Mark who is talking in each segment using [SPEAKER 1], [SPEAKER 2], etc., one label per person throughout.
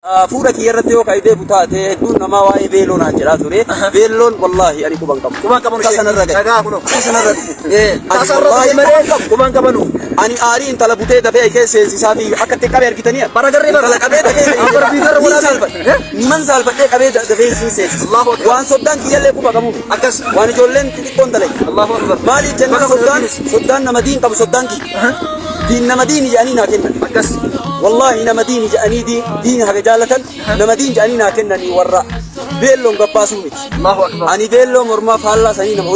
[SPEAKER 1] Fuula kiyya irratti yoo ka'ee taate hedduun namaa waa'ee beeloo naan jedhaa ture. Beelloon wallaahi ani quban qabu.
[SPEAKER 2] Quban qabanu.
[SPEAKER 1] Tasanarra gahe.
[SPEAKER 2] Dhagaa kunoo.
[SPEAKER 1] Tasanarra dhufu. Ani
[SPEAKER 2] Tasarra
[SPEAKER 1] wallaahi
[SPEAKER 2] dhufe malee
[SPEAKER 1] quban qabu.
[SPEAKER 2] Quban qabanu.
[SPEAKER 1] Ani aarii intala butee dafee keessa seensisaa fi akka itti qabee argitanii.
[SPEAKER 2] Bara garree bara.
[SPEAKER 1] Intala qabee dafee.
[SPEAKER 2] Bara fiigarra
[SPEAKER 1] Ni
[SPEAKER 2] waraabee.
[SPEAKER 1] saalfadhe. Niman saalfadhee qabee dafee siin seensisa.
[SPEAKER 2] Allahu Akbar.
[SPEAKER 1] Waan soddaan kiyyallee quba qabu.
[SPEAKER 2] Akkas.
[SPEAKER 1] Waan ijoolleen xixiqqoon dalage.
[SPEAKER 2] Allahu Akbar.
[SPEAKER 1] Maaliif jennaan
[SPEAKER 2] Bakka
[SPEAKER 1] soddaan
[SPEAKER 2] kun
[SPEAKER 1] soddaan nama diin qabu soddaan kiyya. Diin nama diini jedhanii naa kennan.
[SPEAKER 2] Akkas.
[SPEAKER 1] Wallahi nama diini jedhanii diin haga jaalatan nama diin jedhanii naa kennanii warra beelloon gabbaasuu miti.
[SPEAKER 2] Allahu Akbar.
[SPEAKER 1] Ani beelloo mormaa faallaa sanii nama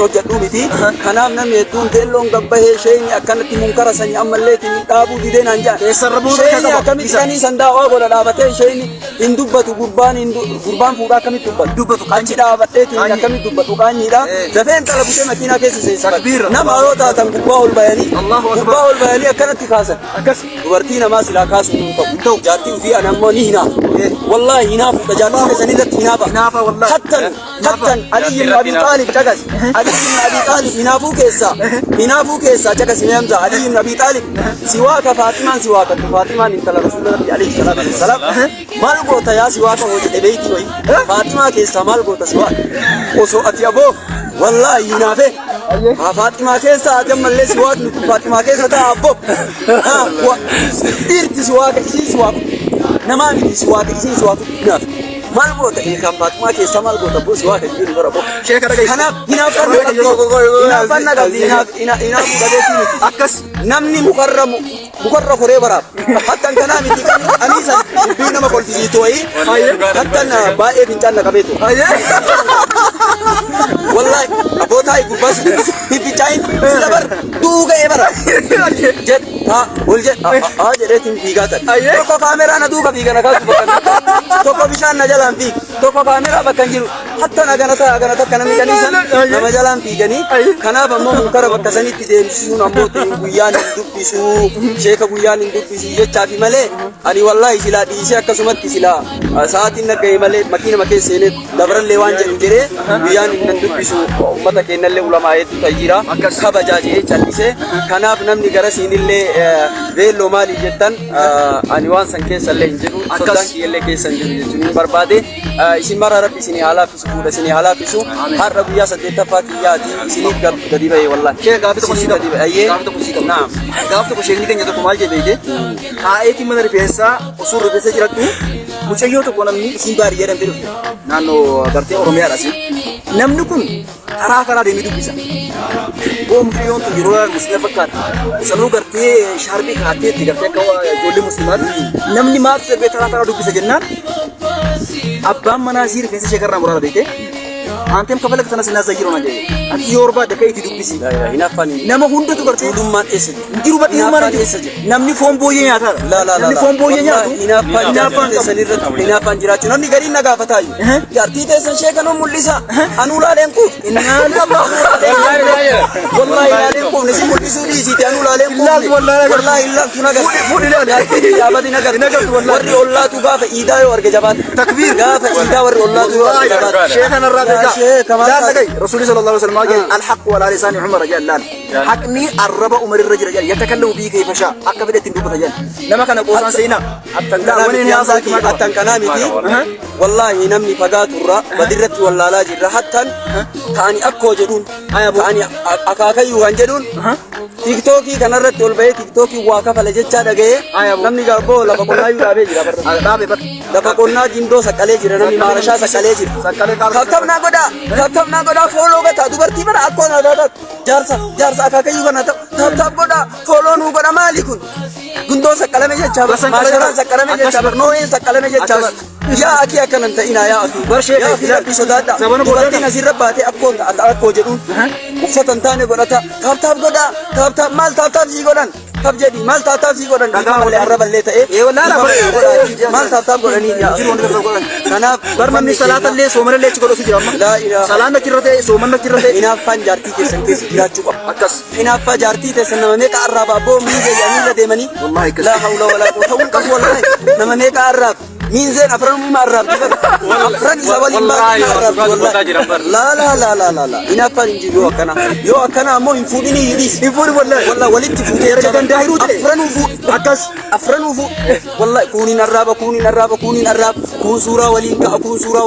[SPEAKER 1] hojjedhuu miti. Kanaaf namni hedduun beelloon gabbahee sheeyni akkanatti munkara sanii ammallee ittiin dhaabuu didee naan jedhan.
[SPEAKER 2] Keessarra bu'uura
[SPEAKER 1] Sheeyni
[SPEAKER 2] qaba.
[SPEAKER 1] akkamitti
[SPEAKER 2] Isa.
[SPEAKER 1] qanii sandaa'aa godha dhaabatee sheeyni hin dubbatu gurbaan hin gurbaan fuudhaa akkamitti dubbatu.
[SPEAKER 2] Dubbatu,
[SPEAKER 1] Achi dhaabatee ittiin
[SPEAKER 2] Qaanyi.
[SPEAKER 1] akkamitti dubbatu qaanyiidha. Dafee intala butee makiinaa keessa seensifata.
[SPEAKER 2] Takbiir.
[SPEAKER 1] Nama yoo taatan gubbaa ol bayanii
[SPEAKER 2] Allahu Akbar.
[SPEAKER 1] gubbaa ol bayanii akkanatti kaasan.
[SPEAKER 2] Akkas.
[SPEAKER 1] Dubartii namaa silaa kaasuun hin ta'u.
[SPEAKER 2] ta'u.
[SPEAKER 1] Jaartii ofii ana ammoo ni hinaafa. Wallaahi hinaafuudha. Jaartii keessan irratti hinaafa.
[SPEAKER 2] Hinaafa wallaahi.
[SPEAKER 1] Hattan
[SPEAKER 2] Hinaafa.
[SPEAKER 1] hattan Ali ibn Abi Xaalib caqas. Ali ibn Abi Xaalib hinaafuu keessaa hinaafuu keessaa caqas mee Hamza. Ali ibn Abi Xaalib siwaaka Faatimaan siwaakattu Faatimaan intala Rasuula Rabbi alayhi salaatu wassalaam. Maal goota yaa siwaaka hojjete beektii wayi. Faatimaa keessaa maal goota siwaaka. Osoo ati aboo wallaahi hinaafee. Haa Faatimaa keessa ati ammallee siwaakni kun Faatimaa keessa ta'a abbo. Haa dhiirti siwaaka isiin siwaaku namaa miti siwaaka isiin siwaaku hinaaf. Maal goota ilkaan Faatimaa keessa maal goota abboo siwaaka jedhu bara abbo.
[SPEAKER 2] Sheeka dhaga'i.
[SPEAKER 1] Kanaaf hinaaffaan na qabdi. Hinaaffaan na qabdi. Hinaafuu dhabeetii miti.
[SPEAKER 2] Akkas.
[SPEAKER 1] Namni mukarra koree baraaf. Hattan kanaa miti kan ani san dubbii nama kolfisiistu wayii. Hattan baay'ee fincaan na qabee ture. Wallahi abbootaa gubbaa si hin fincaayin sila bar duuga ee bara. Jedh haa ol jedh haa jedheetiin fiigaa ta'e. Tokko kaameraa na duuka fiiga na kaasu bakka tokko bishaan na jalaan fiig tokko kaameraa bakka hin jiru. Hattan agana ta'a agana takka namni qaniisan nama jalaan fiiganii. Kanaaf ammoo munkara bakka sanitti deemsisuun ammoo ta'in guyyaan hin dubbisu sheeka guyyaan hin dubbisu jechaafi malee ani wallaahi silaa dhiisee akkasumatti silaa sa'aatiin na ga'e malee makiinama keessa seenee dabarallee waan jedhu jedhee guyyaan hin dubbisu uummata keenyallee ulamaa hedduu jira kabajaa jedhee callisee. Kanaaf namni garasiinillee beelloo maalii jettan ani waan san keessallee hin jiru soddaan kiyyallee keessa hin jiru jechuun hin barbaade. Isin mara rabbi isinii haa laaffisu fuudha isinii haa laaffisu. Har'a guyyaa 8ffaa kiyyaati isiniif gadi ba'e wallaahi.
[SPEAKER 2] Shee gaaffii tokko sii
[SPEAKER 1] Isiniif
[SPEAKER 2] qaba.
[SPEAKER 1] gadi ba'e. Ayyee.
[SPEAKER 2] Gaaffii tokko sii qaba.
[SPEAKER 1] Naam.
[SPEAKER 2] Gaaf tokko sheekni keenya tokko maal jedhe beekte? Taa'eetii mana rifeensaa osoo rifeensa jirattu mucayyoo tokko namni isiin baadiyyaa jedhamtee dhufte. Naannoo gartee Oromiyaadha isiin. Namni kun karaa karaa deemee dubbisa. Boo mucayyoon tun yeroo ilaalu muslima fakkaata. Sanuu gartee shaarbii kaa'attee itti gartee akka ijoollee musliimaatti. Namni maal sirbee karaa karaa dubbisa jennaan abbaan manaa isii rifeensa ishee karraa muraara beekte. Aanteem kafala sana sinaa zayyiroo naan jedhe. Ati yoo barbaadde ka'ii itti dubbisi.
[SPEAKER 1] Hinaaffaan
[SPEAKER 2] Nama hundatu gartee
[SPEAKER 1] tuulummaan eessa jira?
[SPEAKER 2] Jiru badhiirummaan
[SPEAKER 1] Hinaaffaan eessa jira?
[SPEAKER 2] Namni foon booyyee nyaataadha.
[SPEAKER 1] La la la.
[SPEAKER 2] Namni foon booyyee nyaatu.
[SPEAKER 1] Hinaaffaan
[SPEAKER 2] Hinaaffaan
[SPEAKER 1] teessan irratti hinaaffaan jiraachuu namni gariin na gaafataayu. Jaartii teessan sheeka nu mul'isa. Anuu laaleen quuf. Wallahi laaleen quufne si mul'isuu dhiisiiti anuu laaleen quufne.
[SPEAKER 2] Ilaaltu wallahi.
[SPEAKER 1] Wallahi ilaaltu na gartu.
[SPEAKER 2] Fuudhi ilaali.
[SPEAKER 1] Jaartii jaabati na gartu.
[SPEAKER 2] Na gartu wallahi.
[SPEAKER 1] Warri ollaatu gaafa iidaa yoo arge jabaate.
[SPEAKER 2] Takbiir.
[SPEAKER 1] Gaafa iidaa warri ollaatu yoo arge jabaate.
[SPEAKER 2] Sheekha narraa
[SPEAKER 1] Yaa
[SPEAKER 2] beekaa.
[SPEAKER 1] sheeka maal
[SPEAKER 2] Laal
[SPEAKER 1] taate?
[SPEAKER 2] dhaga'i. Rasuulli sallallahu alaihi wasallam jedhe alhaqu ala lisaani Umar jedhan laal. Haqni arraba Umar irra jira jedhan yatakallamu bii kayfa shaa akka fedhe ittiin dubbata jedhan. Nama kana qoosaan seenaa.
[SPEAKER 1] Attan
[SPEAKER 2] Laa
[SPEAKER 1] kanaa
[SPEAKER 2] wani
[SPEAKER 1] miti
[SPEAKER 2] ni haasaa
[SPEAKER 1] hamzaa kiyya, attan kanaa miti. Wallaahi namni fagaaturra badirratti wallaalaa jirra hattan ta'ani akkoo jedhuun ta'ani akaakayyuu kan jedhuun tiiktookii kanarratti ol bahee tiiktookii waa kafala jechaa dhaga'ee namni garboo lafa qonnaayyuu dhaabee jira barra.
[SPEAKER 2] Dhaabe bar.
[SPEAKER 1] Lafa qonnaa gindoo saqqalee jira namni maarashaa saqqalee jira.
[SPEAKER 2] Saqqalee qaama.
[SPEAKER 1] Kakkabnaa godhaa kakkabnaa godhaa fooloo gataa dubartii bara akkoo naa taata jaarsa jaarsa akaakayyuu kana ta'u taap taap godhaa fooloo nuu godha maali kun gundoo saqqalame jechaa bar maasharaan saqqalame jechaa bar nooheen saqqalame jechaa bar yaa akii akkanan ta'inaa yaa akii
[SPEAKER 2] Bar sheeka
[SPEAKER 1] yaa akii rabbi sodaadha
[SPEAKER 2] Zabana boodaa
[SPEAKER 1] dubartiin asirra baatee akkoo akkoo jedhuun uffata hin taane godhata taap taap godhaa taap taap maal taap taap sii godhan taap jedhi maal taap taap sii godhan
[SPEAKER 2] Dhagaa
[SPEAKER 1] malee arraballee ta'ee
[SPEAKER 2] Ee wallahi
[SPEAKER 1] dhiifama
[SPEAKER 2] bara-
[SPEAKER 1] godhaa maal taap taap godhanii yaa
[SPEAKER 2] Jiru wanti tokko godhan.
[SPEAKER 1] kanaaf
[SPEAKER 2] Bar namni salaatallee soomanallee achi godhatu jira amma.
[SPEAKER 1] Laa ilaaha.
[SPEAKER 2] Salaan achirra ta'e soomanni achirra ta'e.
[SPEAKER 1] Hinaaffaan jaartii keessan keessa jiraachuu qaba.
[SPEAKER 2] Akkas.
[SPEAKER 1] Hinaaffaa jaartii teessan nama meeqa arraaba abboo miidhe jedhanii irra deemanii.
[SPEAKER 2] Wallahi akkas.
[SPEAKER 1] Laa hawla walaa quwwata ta'uu hin qabu wallahi. Nama meeqa arraaba. Miinzeen afran hima arraabdi bara. Afran isa waliin
[SPEAKER 3] Wallaahi
[SPEAKER 1] baatu arraabdi
[SPEAKER 3] waan dhugaa jiran bara.
[SPEAKER 1] Laa laa laa laa laa laa. Hinaaffaan hin jiru yoo akkana. Yoo akkana ammoo hin fuudhinii hidhiis.
[SPEAKER 2] Hin fuudhin wallaahi.
[SPEAKER 1] Wallaahi walitti fuutee
[SPEAKER 2] Erga dandaa hiruu ta'e.
[SPEAKER 1] Afranuu fuudh.
[SPEAKER 2] Akkas.
[SPEAKER 1] Afranuu fuudh. Wallaahi kuuniin arraaba, kuuniin arraaba, kuuniin arraaba. Kuun suuraa waliin ka'a, kuun suuraa.